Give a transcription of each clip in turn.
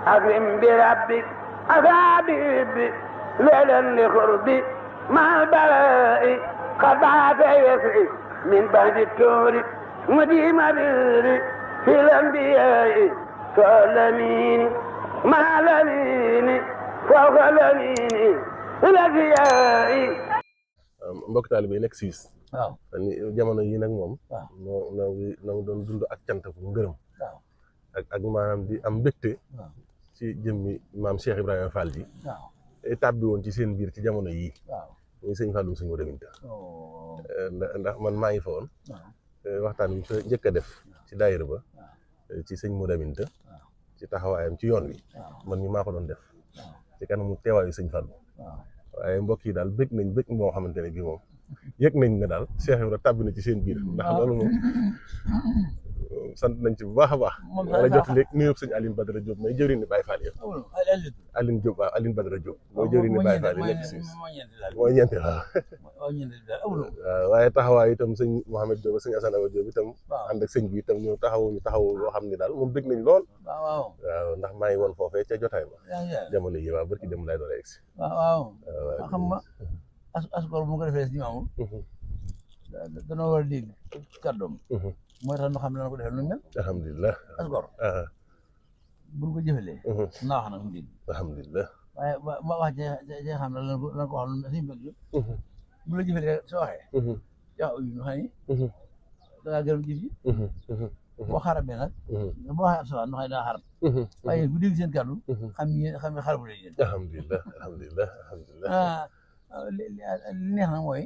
أكرم بربك أصابي ليلا لقربي مع البلاء قد عاد يسري من بعد التور مديم بيري في الأنبياء فالأمين مع الأمين فوق الأمين الأنبياء. mbokk taalibe yi nekk Suisse. waaw ni jamono yi nag moom. waaw noo ngi doon dund ak cant bu ngërëm. waaw ak maanaam di am mbégte. waaw ci jëmmi maam Cheikh Ibrahima Fall ji. waaw tàbbi woon ci seen biir ci jamono yii. waaw muy sëñ Fallou sëñ Modou Minta. oh ndax man maa ngi fa woon. waaw waxtaan bi fa njëkk a def. ci daayira ba. waaw ci sëñ Modou Minta. waaw ci taxawaayam ci yoon wi. waaw man mi maa ko doon def. waaw ci kanamu teewaayu sëñ Fallou. waaw waaye mbokk yi daal bëgg nañ bëgg moo xamante ne bii moom yëg nañ ne daal Cheikh Ibrahima tàbbi na ci seen biir. ndax loolu moom sant nañ ci bu baax a baax. moom wala jot léegi nuyoo sëñ Aline Badara Diop may jëriñ ni Baye Fall yëpp. Aline Diop waaw Aline Badara Diop. mooy jëriñ ni Baye Fall yi nekk Suisse. mooy ñeenti waaw. waaw waaye taxawaay itam sëñ Mouhamed Diop sëñ Assane Awa Diop itam. ànd ak sëñ bi itam ñu taxawu loo xam ni daal moom bëgg nañ lool. waaw ndax maa ngi woon foofee ca jotaay ba. jamono yi waaw barki dem lay doon egsi. waaw xam nga asgor bu mu ko defee si ñoom danoo war a dégg kàddoom mooy tax ñu xam ne dana ko defee lu mel. alhamdulilah. asgor buñ ko jëfalee naa wax nag mu dégg. alhamdulilah. waaye ba wax ci xam ne lan ko wax lu suñu bëgg bu la jëfalee soo waxee yaa uyu ñu xam ni dangaa gërëm jëf ji boo xarabee nag boo waxee ab sawaan ñu xam ne daa xarab waaye bu dégg seen kàddu xam ne xarabu leen yéen. alhamdulilah alhamdulilah alhamdulilah. li neex na mooy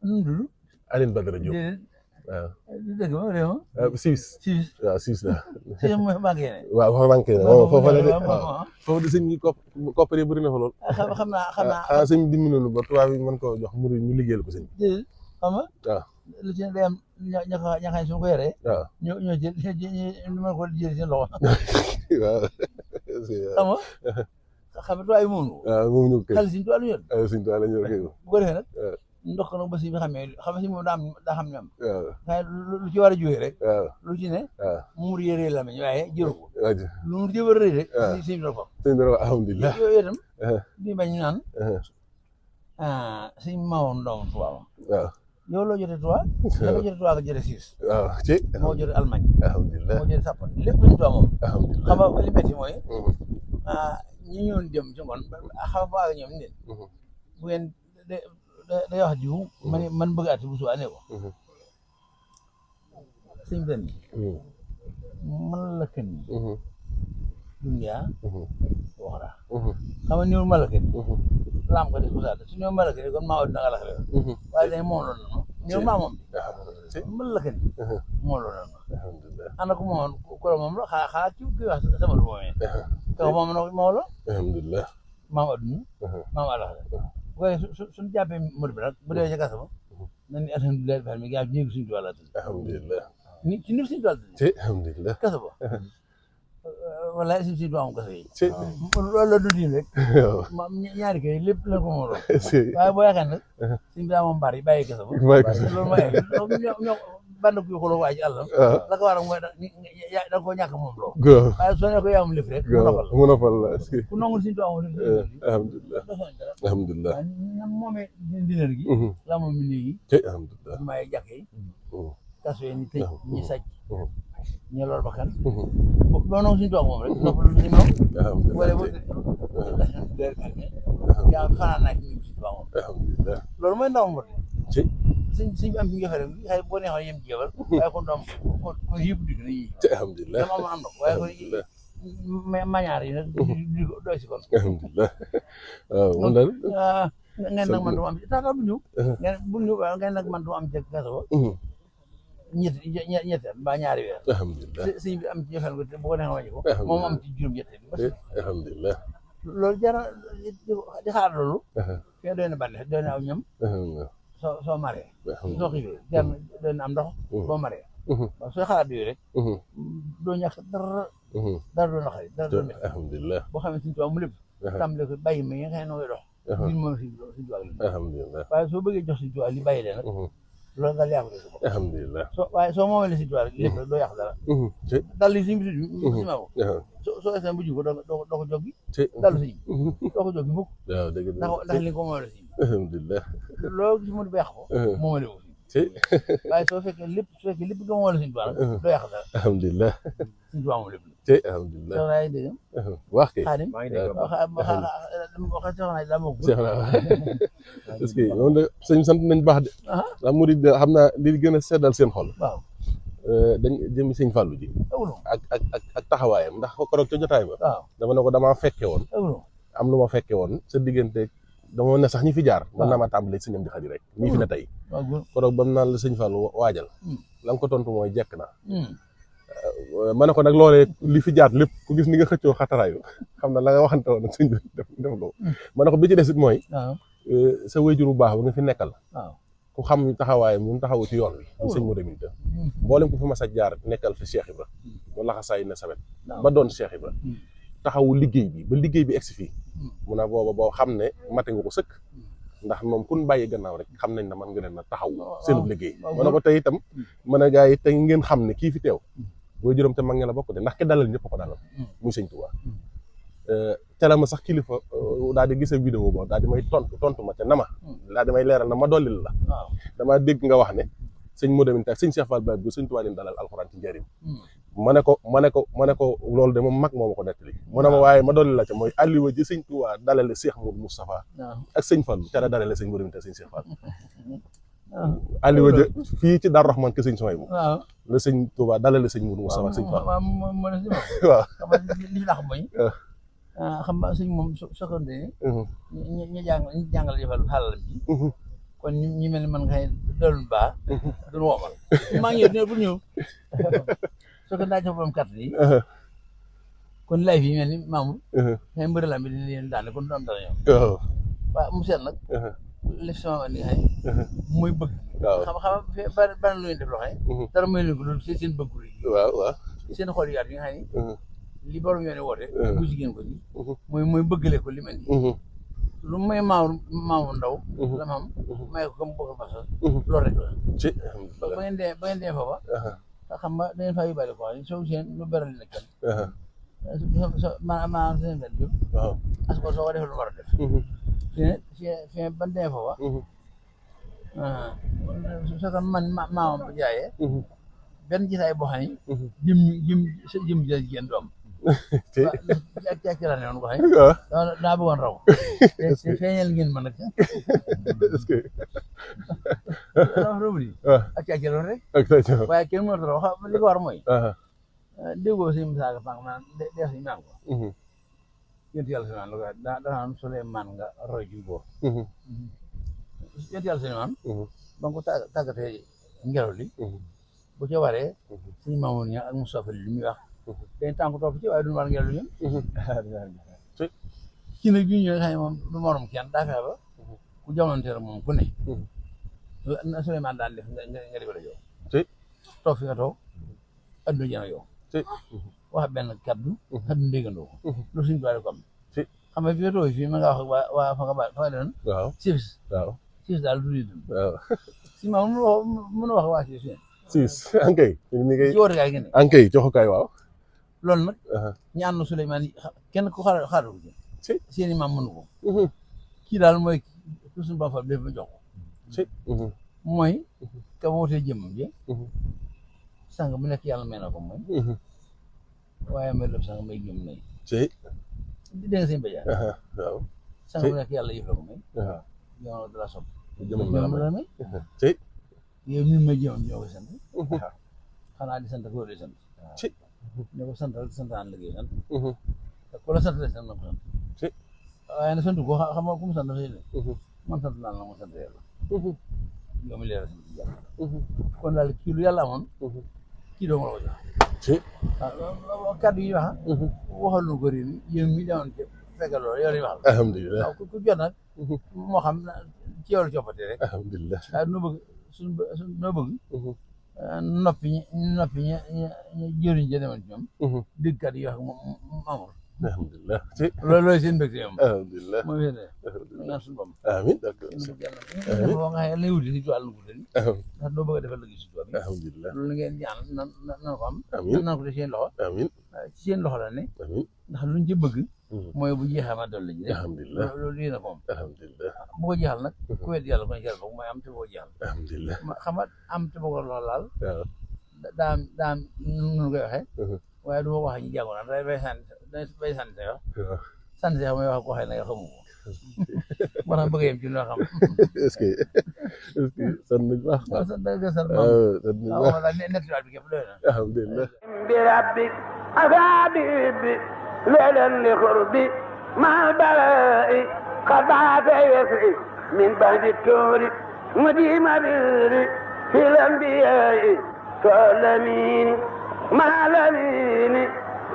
nu mu tudd Aline Badara Diop. déedéet waaw. dëgg ba réew ma Suisse. Suisse waaw Suisse la. Suisse mooy banque yi waaw foofu banque la foofu la de waaw foofu de sëñ bi koppar yi bëri na fa lool. xam naa ah sëñ bi dimbali na ba tubaab yi mën koo jox murid ñu liggéeyal ko sëñ bi. déedéet xam nga waaw. lu ci ne day am ña xam ne su ma ko yoree waaw. ñoo jël ñu mën ko jël seen loxo waaw. xam nga tubaab yi moom waaw moom ñu koy. xale si tubaab lu yor sëñ tubaab la ñu koy. bu ko defee nag waaw. ndox nag ba si bi xamee xam si moom daa xam ñoom waaw. waaye lu ci war a jógee rek waaw. lu ci ne waaw. muur yëree la meñ waaye jëru ko waaw. lu mu jëbal rëy rek waaw. si bi ko sëñ bi alhamdulilah. yooyu itam di bañ ñu naan suñ maawoon doomu tubaab waaw. yow loo jotee tubaab dafa jotee tubaab nga jotee Suisse waaw ci. moo jotee Allemagne alhamdulilah. moo jotee Sappo lépp luñu tubaab moom alhamdulilah. xam nga li métti mooy ñi ñëwoon dem ci ngoon xam nga ak ñoom nit bu ngeen day wax jiw man bëgg ati bu subaa ne ko sëñ ben man la kenn dunya waxra xam nga niw malaka ni lam ko def ko sa su niw malaka ni kon ma wad na la xale waaye day moom loolu noonu niw maa moom malaka ni moom loolu noonu alhamdulilah. ana ko moom ko moom la xaa ci ki wax sama lu moomee ko moom no moo la alhamdulilah. maam adduna maam alaxira waaye suñu jàppee mër bi nag bu dee ca kasa ba na ni alhamdulilah bi mi gaa ñéegi suñu tuwàlla tëdd alhamdulilah. ni ci nif suñu tuwàlla tëdd ci alhamdulilah. kasa ba wala si suñu tuwàlla kasa yi ci. loolu la dundin rek waaw. ma ñaari kay lépp la ko moom loolu waaye boo yaakaar nag suñu daa moom bari bàyyi kasa ba bàyyi kasa loolu mooy ñoo band kuy xuloo waa ji àll la ko war a mooy da nga koo ñàkk moom loo waaye soo ne ko yaa am lëf rek mu noppal la ku nongul suñu tuwàlla alhamdulilah. alhamdulilah. ñam moomee diner gi la moom mi léegi ci alhamdulilah. maye jàkk yi kaso yi ni tëj ñi sàcc ñi loolu bakkan doo nangu suñu toog moom rek noppal suñu moom wala bo yaa fanaan naa ci suñu toog moom alhamdulilah. loolu mooy ndaw mbot ci. suñ bi am ci ngefere bi xëy boo neexoon yem jéebal waaye kon doom ko yëpp digg na yii ci alhamdulilah. dama am na waaye ko mañaar yi nag di ko doy si kon alhamdulilah. waaw man daal. ngeen nag man du ma am taata bu ñëw ngeen bu ñëw ngeen nag man du ma am jeg kaso ba ñett mbaa ñaari weer alhamdulilah. sëñ bi am ci jëfal ko bu ko neexoon wàññi ko moom am ci juróom-ñett bi alhamdulilah. loolu jara di xaar loolu fii doy na bànneex doy na aw ñam soo maree soo xiifee jar na doy na am ndox boo maree waaw sooy xalaat yooyu rek doo ñàkk dara doo naqari dara doo métti alhamdulilah. boo xam ne suñu tubaab mu lépp tàmbale ko bàyyi ma yi nga xam ne noo koy dox ngir moom suñu tubaab la alhamdulilah. waaye soo bëggee jox suñu tubaab li bàyyi leen nag loolu daal yaa ko def alhamdulilah waaye soo moomee Sëñ Tuubaa rek lépp rek doo yàq dara dal li suñ bi si ma ko soo esee bu ko doo ko joggi dalu sëñ doo ko joggi mukk waaw dëgg ndax li nga ko moomee sëñ alhamdulilah loolu gis mu di ba yàq ko moomale ko waaye soo fekkee lépp nga moomale Sëñ Tuubaa rek doo yàq dara alhamdulilah Sëñ Tuubaa moom lépp alhamdulilah soxna yi dégg wax kay Xaadim soxna daa mokk parce que moom de sëñ sant nañ baax de la murid de xam naa li gën a seddal seen xol waaw dañ jëmi sëñ Fallou ji ak taxawaayam ndax koroog ca jotaay ba waaw dama ne ko damaa fekke woon am lu ma fekke woon sa diggante dama ne sax ñi fi jaar mën naa ma tàmbalee sëñam di xadi rek ñii fi ne tey koroog bam naan la sëñ Fallou waajal la nga ko tontu mooy jekk na ma ne ko nag loolee li fi jaar lépp ku gis ni nga xëccoo xataraayu xam na la nga waxante woon nag sëñ bi def ko ma ne ko bi ci des it mooy sa wéyjur bu baax ba nga fi nekkal ku xam taxawaayam mu taxawu ci yoon wi ñu sëñ Modou Minta mboolem ku fi mas a jaar nekkal fi Cheikh Ibra mu laxasaay na sawet ba doon Cheikh Ibra taxawu liggéey bi ba liggéey bi egsi fii mun a booba boo xam ne mate nga ko sëkk ndax moom kun bàyyi gannaaw rek xam nañ ne man nga leen a taxaw seen liggéey ma ne ko tey itam mën a gars yi tey ngeen xam ne kii fi teew booy juróom te mag ña la bokk de ndax ki dalal ñëpp ko dalal muy sëñ Tuubaa te la ma sax kilifa daal di gis vidéo boobu daal di may tontu ma te na ma daal di may leeral na ma dollil la damaa dégg nga wax ne sëñ Modou Minta ak sëñ Cheikh Fall bi sëñ Tuubaa leen dalal alxuraan ci njëriñ ma ne ko loolu de moom mag moo ma ko nettali mu ne ma waaye ma dolli la ca mooy alliwa ji sëñ Tuubaa dalale Cheikh Modou Moustapha ak sëñ Fall ca la dalale sëñ Modou Minta ak sëñ Cheikh Fall alliwa ja fii ci Daaru Rahman ke sëñ Sohaybu la sëñ Tuubaa dalale sëñ Modou Moustapha ak sëñ Fall waaw li la xam mooy xam nga sëñ moom sokonde ñu jàngal yëfal xalal bi kon ñu mel ni man nga dalul baax duñu woomal maa ngi ñëw pour ñëw soko daa jox borom carte yi kon lay fi mel ni maamul xëy mbëri la bi dina leen daane kon du am dara ñoom waaw mu seet nag li sama andi xëy muy bëgg xam bari lu ñu def loo xëy dara muy leen ko loolu seen bëgg waaw seen xol yaat yi nga xam ni li borom yoone woote bu jigéen ko ci mooy bëggale ko li mel ni lu may maamu ndaw la ma am may ko comme bëgg basa loolu rek la ba ngeen dee foofa xam nga da ngeen faa yóbbaale ko xam soo seen lu beral nekkal maanaam seen benn bi as ko soo ko defee lu war a def fi ban dee foofa soo ko man maamam bu jaayee benn gisaay boo xam ne jëm jigéen doom la ne woon ko xëy daa bëggoon raw te feeñal ngeen mën nag est-ce que rob li ak loolu rek waaye kenn mënut raw xam li ko war mooy déggoo si misaaga sànq maanaam dee si ñaan ko yénti yàlla Suleymaan la ko danaan Suleymaan nga roy ci góor yénti yàlla Suleymaan ba nga ko tàggatee ngelaw li bu ca waree suñu maamoon ña ak Moustapha li muy wax dañ tànk topp ci waaye duñu war ngelaw ñun kii nag bi ñëw nga xam ne moom du morom kenn daa fexe ba ku jamonteer moom ku ne na Suleymaan daan def nga defal yow toog fi nga toog adduna jëna yow wax benn kaddu adduna déggandoo ko loolu suñu doole ko am xam nga fi nga toog fii ma nga wax waa fa nga doon siis daal du di dund si ma mën a wax waa siis ankay ci woote kaay gën ankay joxukaay waaw loolu nag ñaan na Suleymaan kenn ku xaaral ko ci seeni maam mënu ko kii daal mooy ku suñu ba fa def ba jox ko mooy ka wootee jëmmam ji sang bu nekk yàlla may na ko mooy waaye may def sang may gëm nay di dégg seen béja waaw sang bu nekk yàlla yëf la ko may yow dala sopp jëmmam la may yow mi may jëmmam ñoo ko sant xanaa di sant ko di sant ne ko sant santaan liggéey sant ku la sant sant na ko sant waaye nag sant ko xam nga ku mu sant dafay ne man sant naa la ma sant yàlla yow mi leeral sant yàlla kon daal kii lu yàlla amoon kii doo nga la ko jox waaw kàddu yi wax waxal nu ko réew mi yow mi demoon fekkal loolu yow lañu wax alhamdulilah waaw ku jot nag moo xam ci yow la coppatee rek alhamdulilah waaye noo bëgg noo bëgg noppi ñi jëriñ ja demoon ci ñoom dégg kàddu yi wax moom amul alhamdulilah loolu looy seen mbégte moom alhamdulilah mooy fene ñaan suñu bam amiin d'accord yàlla nga xam lay wuti si tuwàl nu guddi ndax doo bëgg a defal liggéey si tuwàl bi alhamdulilah loolu ngeen ñaan nan ko am amiin nan ko def seen loxo amiin ci seen loxo la ne amiin ndax luñ ci bëgg mooy bu jeexee ma dolli ji alhamdulilah loolu yéen a ko moom alhamdulilah bu ko jeexal nag ku wet yàlla ko ne jàll boog mooy am te boo jeexal alhamdulilah xam nga am te boo ko loxo laal waaw daam nunu koy waxee waaye du ma ko wax ñu jàngoon naan day bay sant yoo sant yoo may wax ko waxee na nga xamu ko moo tax bëgg yem ci loo xam est-ce que sant nañ baax sant nga sant sant nañ baax wala nettiwaat bi képp doy na alhamdulilah بربي أصابي ليلا لقربي مع البلاء قطعت يسري من بعد التور مديم بيري في الأنبياء فالأمين مع الأمين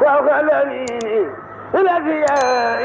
فوق الأمين الأنبياء